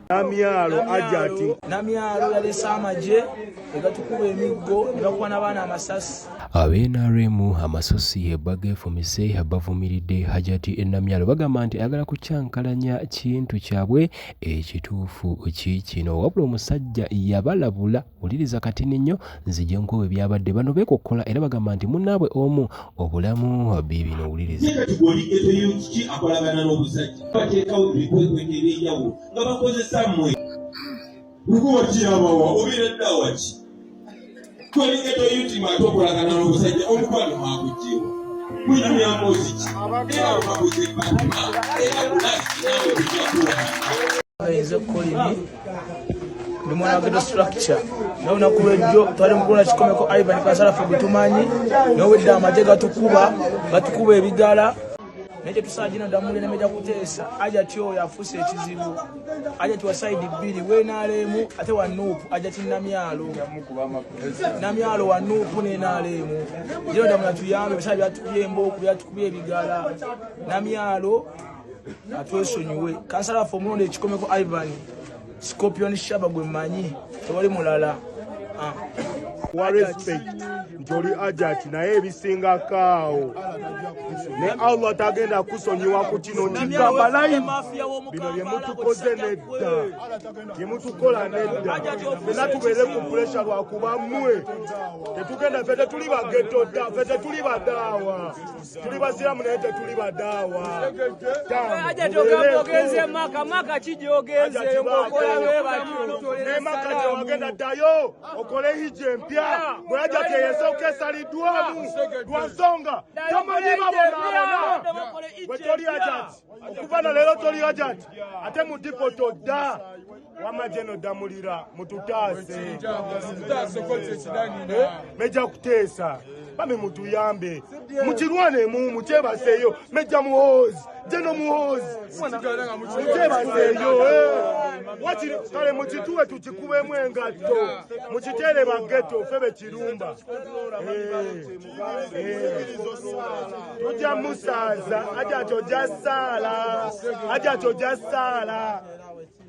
Namyalo Hajati. Namyalo yalese amagye negatukuba emiggo ne bakuba n'abaana amasasi. Aba nrm amasasi bageefumise bavumiridde Hajati Namyalo bagamba nti ayagala kukyankalanya kintu kyabwe ekituufu kiikino wabula omusajja yabalabula wuliriza katini nnyo nzije nkuwe byabadde bano beekokkola era bagamba nti munnaabwe omu obulamu biibino wuliriza. Kati gw'oli ghetto youth ki akolagana n'obusajja bateekawo ebikwekweto eby'enjawulo nga bakozesa mmwe lukuwakirabawa obeera waki kwoli ghetto youth nga tokolagana n'obusajja omukwano mwagugyewa kunyumya mboozi ki era obabuze batuma era kulasi naawe tujja kuwa Nze Colin ndi mwana ghetto structure naye olunaku lwejjo twali mukulonda kikomeko Ivan Kasalafu gwe tumanyi naye obwedda amagye gatukuba gatukuba ebigala naye kyetusaagina ddamuli ne Meja Kuteesa Hajati oyo afuuse ekizibu. Hajati wa sayidi bbiri w'NRM ate wa NUP. Hajati Namyalo Namyalo wa NUP ne NRM. Jeno Ddamula tuyambe ebisaala byatukubye embooko byatukubye ebigala. Namyalo atwesonyiwe. Kansala waffe omulonde ekikomeko Ivan Scorpion Shaba gwe mmanyi tewali mulala. Wa respect nti oli Hajati naye ebisingako awo ne Allah tagenda kusonyiwa ku kino nkigamba live bino bye mutukoze nedda bye mutukola nedda fenna tubeere ku pressure lwakuba mmwe tetugenda ffe tetuli baghetto dda ffe tetuli badaawa tuli basiramu naye tetuli badaawa. Hajati ogamba ogenze Maka, Maka ki gy'ogenzeeyo ng'okola bwe batyo? Ne Maka gye wagenda ddayo okole hijja empya bwe Hajati eyesooka esaliddwamu lwa nsonga tomanyi babonaabona bwe toli Hajati okuva na leero toli Hajati ate mu difo todda wamma Jeno Ddamulira mututaase Meja Kuteesa bami mutuyambe mukirwanemu mukyebaseeyo Meja Muhoozi Jeno Muhoozi mukyebaseeyo wakiri kale mukituwe tukikubemu engatto mukiteere baghetto ffe bekirumba tujja musaaza Hajati ojja saala Hajati ojja saala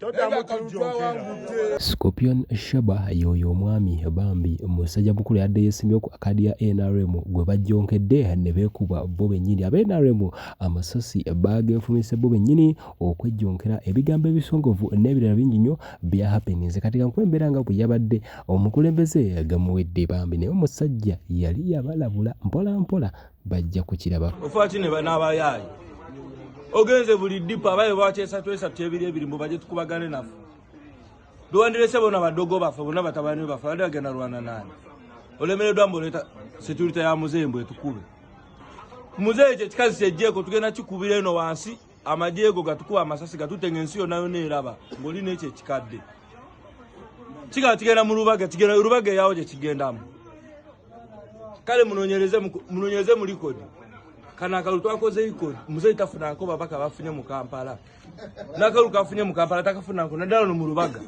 toddamu tujjonkera. Scorpion Shaba y'oyo omwami bambi musajja mukulu yadde yeesimbyewo ku akaadi ya NRM gwe bajjonkedde ne beekuba bo bennyini. Aba NRM amasasi baageefumise bo bennyini okwejjonkera ebigambo ebisongovu n'ebirala bingi nnyo bya happeninze. Kati kankuwe embeera nga bwe yabadde omukulembeze gamuwedde bambi naye omusajja yali yabalabula mpola mpola bajja kukiraba. Ofa ki ne n'abayaayi ogenze buli dipa abaye bakyesa twesa tebiri ebiri mbu baje tukubagane naffe bewandirese bona badogo baffe bona batabani baffe bade bagenda lwana nani olemereddwa mbu oleeta security ya muzeeyi mbu etukube muzeeyi ekyo ekikazi kyejjeeko tugenda kikubira eno wansi amagye go gatukuba amasasi gatutenga ensi yonna yonna eraba ng'oli n'ekyo ekikadde kigala kigenda mu Lubaga kigenda Lubaga eyawo gye kigendamu kale munonyereze munonyereze mu likodi kano akalulu twakoze likodi muzeeyi tafunanko babaka bafunye mu Kampala n'akalulu kafunye mu Kampala takafunanko naddala no mu Lubaga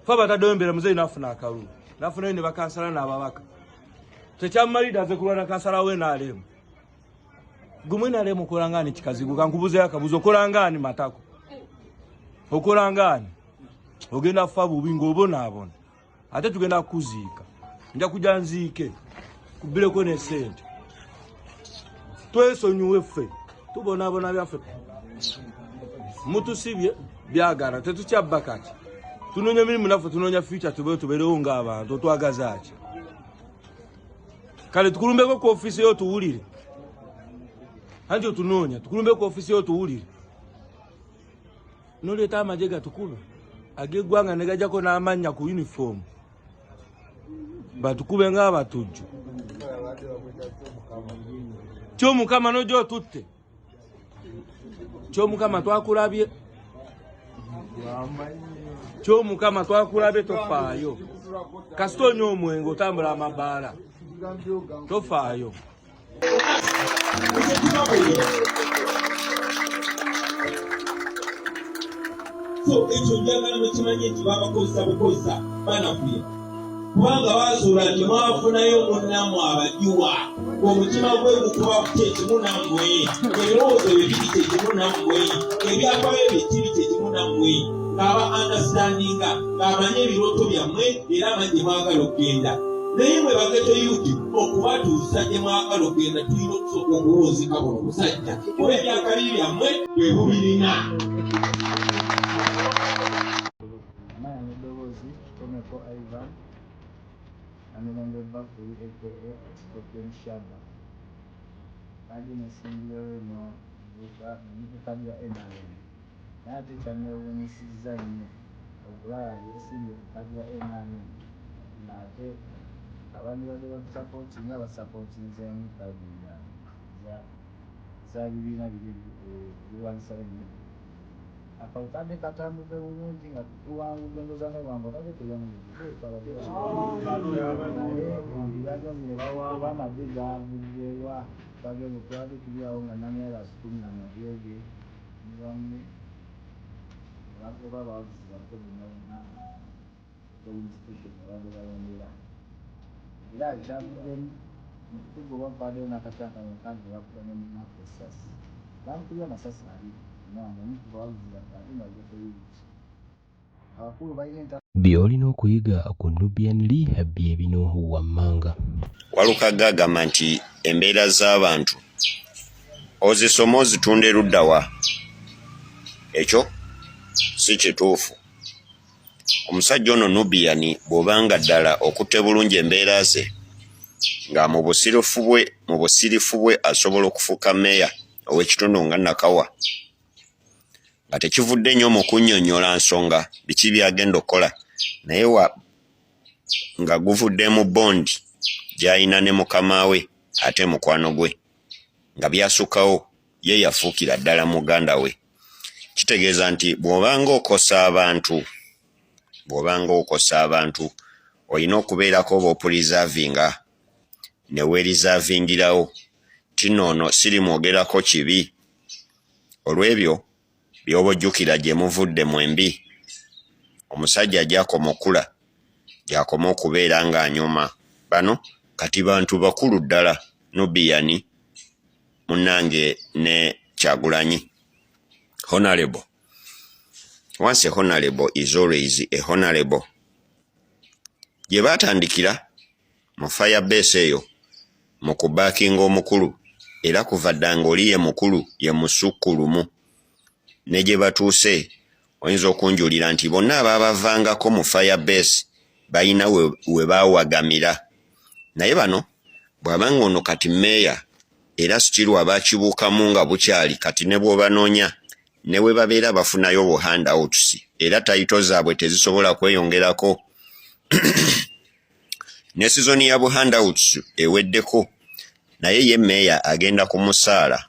fe abataddeyo embeera muzeeyi n'afuna akalulu n'afunayo ne bakansala n'ababaka tekyamumalidde aze kulwana kansala we NRM gumwe NRM okola ngaani kikazigu kankubuzeyo akabuzo okola ngaani matako okola ngaani ogenda fa bubi ng'obonaabona ate tugenda kukuziika nja kuja nziike kubireko ne sente twesonyiwe ffe tubonaabona byaffe mutusibye byagana tetukyabba kati tunoonya mirimu naffe tunoonya future tube tubeerewo ng'abantu otwagaza ki kale tukulumbeko ku ofiisi yo tuwulire anti otunoonya tukulumbeko ku ofiisi yo tuwulire noleeta amagye gatukube ag'eggwanga ne gajjako n'amannya ku yunifoomu batukube ng'abatujju kyomukama nojja otutte kyomukama twakulabye kyomukama twakulabye tofaayo kasita onywa omwenge otambula amabaala tofaayo. So ekyo njagala mukimanye nti babakozesa bukozesa banafuya kubanga bazuula nti mwafunayo munnammwe abajuwa omutima gwe gukuba kyekimu nammwe ebirowoozo bye biri kyekimu nammwe ebyafaayo bye kiri kyekimu nammwe. ng'aba understandinga, ng'amanyi ebirooto byammwe era amanyi gye mwagala okugenda. Naye mwe bageto yuti okubatuusa gye mwagala okugenda, tulina okusooka okuwunzika buno busajja oba ebyakabi byammwe bwe bubirina. Amanya n'eddoboozi Kikomeko Ivan Namirembe Bakuli aka Scorpion Shabba. Mbadde nesimbyewo eno mumyuka mu lya nrm naye ate kyanewunyisizza nnyo okulaba yesimbye ku kkaadi ya nrm ng'ate abandibadde batusapotinga basapotinzeemu kkaadi za bibiina biri ebirwanyisa nup. Akalulu kabadde katambudde bulungi nga tuwangudde ndowooza n'obuwanguzi abadde teyawangudde naye oba amagye gaavudde wa twagenze twabadde tuli awo nga Namyalo asukumye amagye ge ne banne ne bagoba abawagizi baffe bonna bonna ku polling station we babadde balondera era ekyavuddemu mu kutugoba kubaddeyo n'akakyakano kandi ne bakuba ne munnaffe essasi. Baamukubye amasasi abiri omwana omu ku bawagizi baffe ate nga ghetto youth. Abakulu balina enta. By'olina okuyiga ku Nubian Li bye bino wammanga. Walukagga agamba nti embeera z'abantu ozisoma ozitunda erudda wa? Ekyo si kituufu. Omusajja ono Nubian bw'oba nga ddala okutte bulungi embeera ze nga mu busirifu bwe mu busirifu bwe asobola okufuuka meeya ow'ekitundu nga Nakawa nga tekivudde nnyo mu kunnyonnyola nsonga biki by'agenda okukola naye wa nga guvudde mu bondi gy'alina ne mukama we ate mukwano gwe nga byasukkawo ye yafuukira ddala muganda we. Kitegeeza nti bw'obanga okosa abantu bw'obanga okosa abantu olina okubeerako oba opulizavinga ne weerizaavingirawo nti nno ono sirimwogerako kibi olw'ebyo by'oba ojjukira gye muvudde mwembi. Omusajja gy'akoma okukula gy'akoma okubeera ng'anyoma. Bano kati bantu bakulu ddala Nubian munnange ne Kyagulanyi. Honourable. Once a honourable is always a honourable. Gye baatandikira mu fire base eyo mu kubaakinga omukulu era kuva dda ng'oli ye mukulu ye musukkulumu ne gye batuuse oyinza okunjulira nti bonna abaabavangako mu fire base balina we baawagamira naye bano bw'aba nga ono kati meeya era sitirwa bakibuukamu nga bukyali kati ne bw'obanoonya ne bwe babeera bafunayo bu handouts era tayito zaabwe tezisobola kweyongerako ne sizoni ya bu handouts eweddeko naye ye meeya agenda ku musaala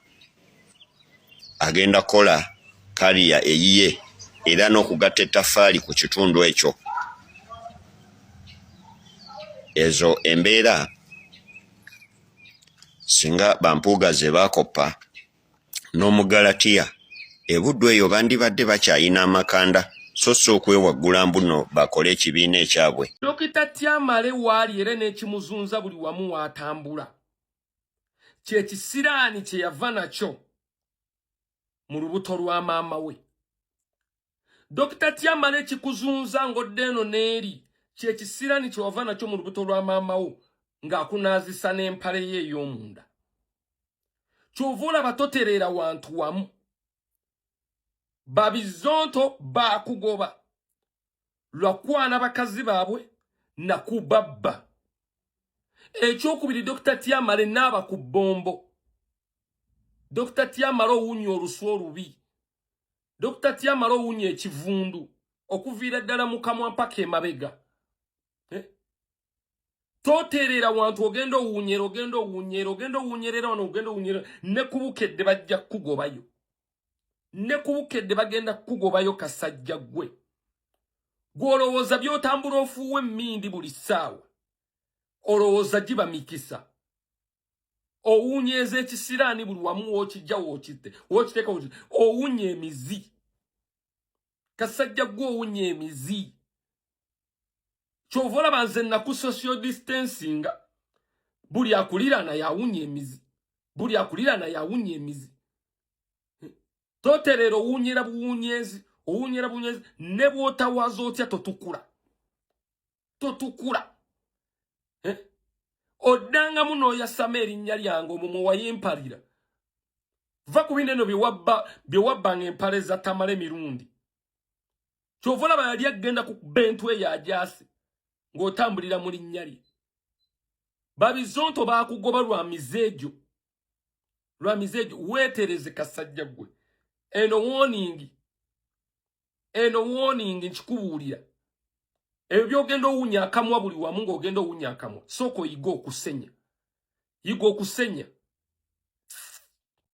agenda kukola kariya eyiye era n'okugatta ettaffaali ku kitundu ekyo ezo embeera singa bampuuga ze baakoppa n'Omugalatiya e Buddu eyo bandibadde bakyayina amakanda so si okwewaggula mbu nno bakole ekibiina ekyabwe. Dokita Tyamale waali era n'ekimuzunza buli wamu w'atambula kye kisiraani kye yava nakyo mu lubuto lwa maama we. Dokita Tyamale ekikuzunza ng'odda eno n'eri kye kisiraani kye wava nakyo mu lubuto lwa maama wo ng'akunaazisa n'empale ye ey'omunda. Kyova olaba totereera wantu wamu. Babizonto baakugoba lwakwana bakazi baabwe nakubabba. Ekyokubiri, Dokita Tyamale naaba ku bbombo. Dokita Tyamale owunya olusu olubi. Dokita Tyamale owunya ekivundu okuviira ddala mu kamwa mpaka emabega. Eh? Totereera wantu ogenda owunyera ogenda owunyera ogenda owunyerera wano ogenda owunyera ne kubukedde bajja kukugobayo. Ne kubukedde bagenda kukugobayo kasajja gwe. Gw'olowooza by'otambula ofuuwa emmindi buli ssaawa. Olowooza giba mikisa. Owunyeeza ekisiraani buli wamu w'okijja w'okitte w'okiteeka owunya emizi. Kasajja gwe owunya emizi. Kyova olaba nze naku social distancing buli akuliraana yawunya emizi. Buli akuliraana yawunya emizi. Totereera owunyera buwunyezi. Owunyera bunyezi ne bw'otawaza otya totukula. Totukula. Eh? Oddangamu n'oyasama erinnya lyange omwo mwe wayempalira. Va ku bino eno bye wabbanga empale za Tamale Mirundi. Ky'ova olaba yali agenda kukuba entwe eyo agyase ng'otambulira mu linnya lye. Babizonto baakugoba lwa mize egyo. Lwa mize egyo. Weetereze kasajja ggwe. Eno warning. Eno warning nkikubuulira. Ebyo by'ogenda owunya akamwa buli wamu ng'ogenda owunya akamwa. Sooka oyige okusenya. Yiga okusenya.